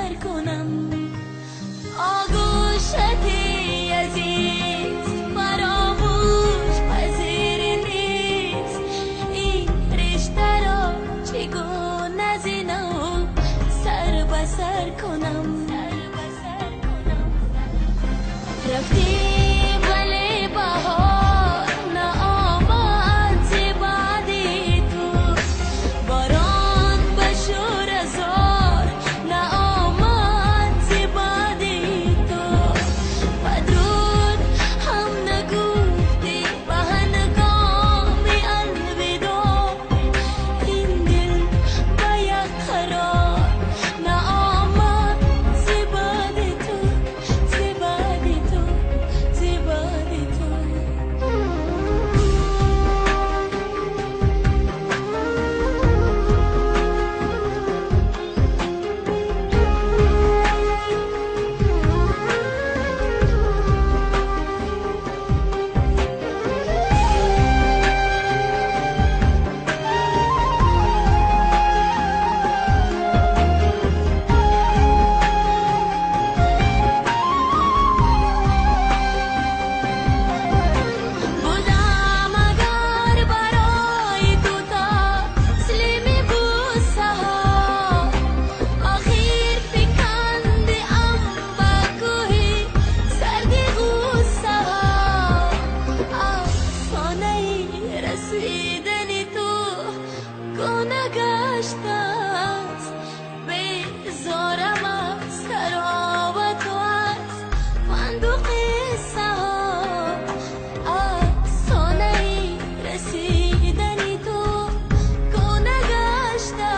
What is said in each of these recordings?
سر کنم. آغوشت عزیز فراموش پذیر نیست، این رشته را چگونه ز نو سر به سر کنم. رفتی ولی بهار نآمد ز بعد تو، باران به شور زار نآمد ز بعد تو. بدرود هم نگفتی به هنگام الوداع، این دل به یک قرار نآمد ز بعد تو، ز بعد تو، ز بعد تو. بودم اگر برای تو تسلیم بوسه ها، آخر فکندم به کوه سرد غصه ها. افسانه رسیدن تو گونه گشته است، بیزارم از سراب تو، از پند و قصه ها. افسانه رسیدن تو گونه گشته،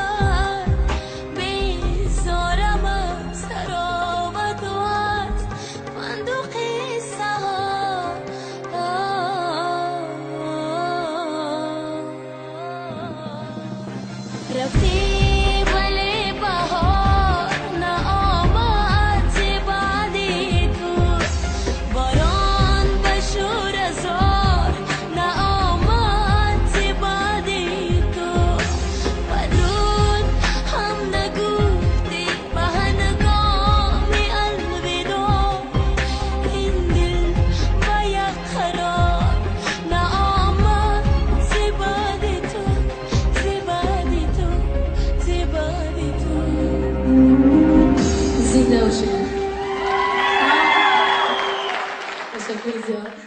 بیزارم از سراب تو، از پند و قصه ها. رفتی ولی بهار نآمد ز بعد تو، باران به شور زار نآمد ز بعد تو. بدرود هم نگفتی به هنگام الوداع، این دل به یک قرار نآمد ز بعد تو، ز بعد تو، ز بعد تو. Зинда бошед. Ташаккури зиёд.